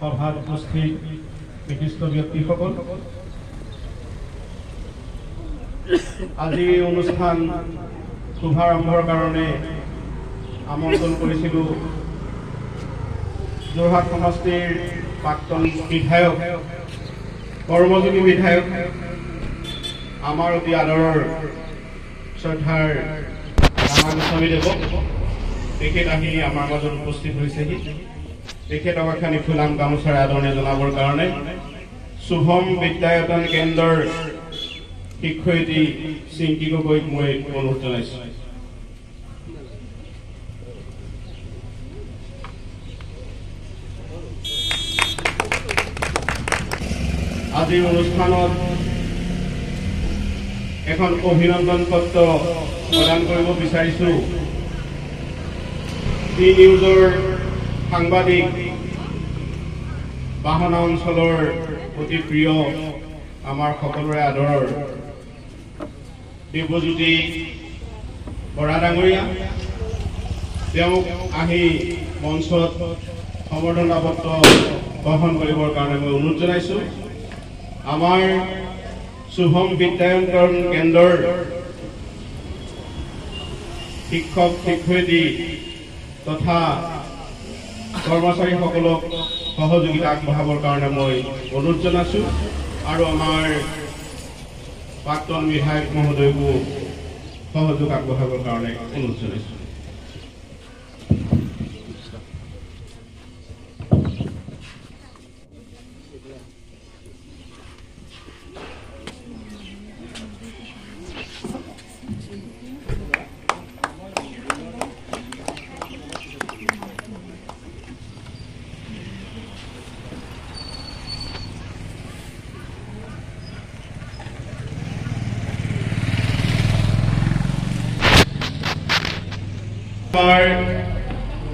সভাত উপস্থিত বিশিষ্ট ব্যক্তিসকল, আজি এই অনুষ্ঠান শুভাৰম্ভৰ কাৰণে আমন্ত্ৰণ কৰিছিলোঁ যোৰহাট সমষ্টিৰ প্ৰাক্তন বিধায়ক, কৰ্মযোগী বিধায়ক, আমাৰ অতি আদৰৰ শ্ৰদ্ধাৰ ৰাণা গোস্বামীদেৱক। তেখেত আহি আমাৰ মাজত উপস্থিত হৈছেহি। তেখেতক এখনি ফুলাম গামোচাৰে আদৰণি জনাবৰ কাৰণে শুভম বিদ্যায়তন কেন্দ্ৰৰ শিক্ষয়িত্ৰী চিংকি গগৈক মই অনুৰোধ জনাইছোঁ। আজিৰ অনুষ্ঠানত এখন অভিনন্দন পত্ৰ প্ৰদান কৰিব বিচাৰিছোঁ টি নিউজৰ সাংবাদিক, বাহনা অঞ্চলৰ অতি প্ৰিয়, আমাৰ সকলোৰে আদৰৰ দিব্যজ্যোতি বৰা ডাঙৰীয়া। তেওঁক আহি মঞ্চত সম্বৰ্ধনা পত্ৰ গ্ৰহণ কৰিবৰ কাৰণে মই অনুৰোধ জনাইছোঁ। আমাৰ শুভম বিদ্যায়তন কেন্দ্ৰৰ শিক্ষক শিক্ষয়িত্ৰী তথা কৰ্মচাৰীসকলক সহযোগিতা আগবঢ়াবৰ কাৰণে মই অনুৰোধ জনাইছোঁ আৰু আমাৰ প্ৰাক্তন বিধায়ক মহোদয়কো সহযোগ আগবঢ়াবৰ কাৰণে অনুৰোধ জনাইছোঁ।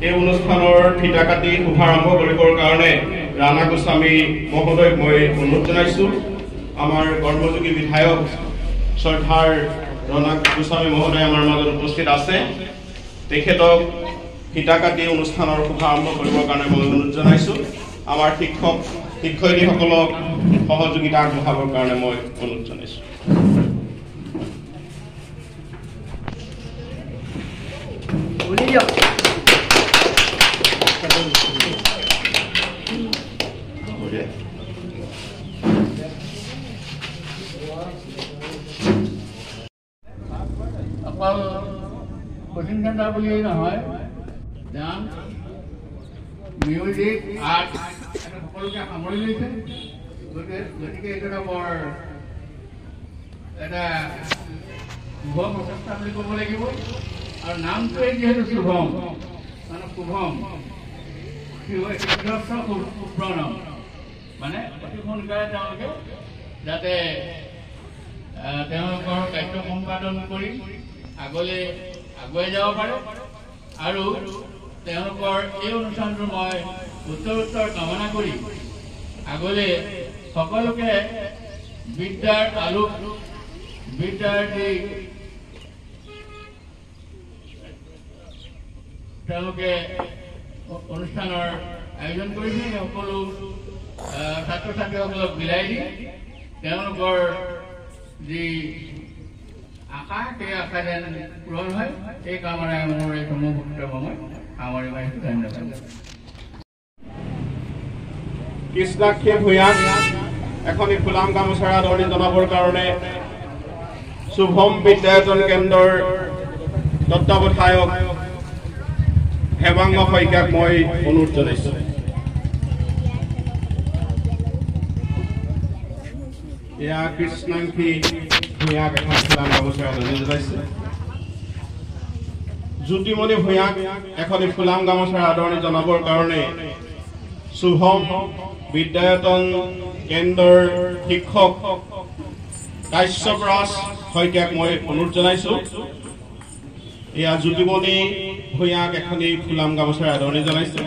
এই অনুষ্ঠানৰ ফিটা কাটি শুভাৰম্ভ কৰিবৰ কাৰণে ৰাণা গোস্বামী মহোদয়ক মই অনুৰোধ জনাইছোঁ। আমাৰ কৰ্মযোগী বিধায়ক শ্ৰদ্ধাৰ ৰাণা গোস্বামী মহোদয় আমাৰ মাজত উপস্থিত আছে। তেখেতক ফিটা কাটি অনুষ্ঠানৰ শুভাৰম্ভ কৰিবৰ কাৰণে মই অনুৰোধ জনাইছোঁ। আমাৰ শিক্ষক শিক্ষয়িত্ৰীসকলক সহযোগিতা আগবঢ়াবৰ কাৰণে মই অনুৰোধ জনাইছোঁ। অকল কোচিং চেণ্টাৰ বুলিয়েই নহয়, ডান্স, মিউজিক, আৰ্ট সকলোকে সামৰি লৈছে। গতিকে এইটো এটা বৰ এটা শুভ প্ৰচেষ্টা বুলি ক'ব লাগিব। আৰু নামটোৱে যিহেতু শুভম, মানে শুভম শুভ্ৰণম, মানে অতি সোনকালে তেওঁলোকে যাতে তেওঁলোকৰ কাৰ্য সম্পাদন কৰি আগলৈ আগুৱাই যাব পাৰে। আৰু তেওঁলোকৰ এই অনুষ্ঠানটো মই উত্তৰোত্তৰ কামনা কৰি আগলৈ সকলোকে বিদ্যাৰ আলোক, বিদ্যাৰ যি তেওঁলোকে অনুষ্ঠানৰ আয়োজন কৰিছে, সেই সকলো ছাত্ৰ ছাত্ৰীসকলক বিলাই দি তেওঁলোকৰ যি আশা, সেই আশা যেন পূৰণ হয়, এই কামনাৰে মোৰ এই সমূহ বক্তব্য মই সামৰি মাৰিছোঁ। ধন্যবাদ। কৃষ্ণাক্ষী ভূঞাক এখনি ফুলাম গামোচাৰ আদৰণি জনাবৰ কাৰণে শুভম বিদ্যায়তন কেন্দ্ৰৰ তত্ত্বাৱধায়ক হেমাংগ শইকীয়াক মই অনুৰোধ জনাইছো। এয়া কৃষ্ণাংশী ভূঞাক এখন ফুলাম গামোচাৰে আদৰণি জনাইছে। জ্যোতিমণি ভূঞাক এখনি ফুলাম গামোচাৰে আদৰণি জনাবৰ কাৰণে শুভম বিদ্যায়তন কেন্দ্ৰৰ শিক্ষক কাশ্যপ ৰাজ শইকীয়াক মই অনুৰোধ জনাইছো। এয়া জ্যোতিমণি ভূঞাক এখনি ফুলাম গামোচাৰে আদৰণি জনাইছে।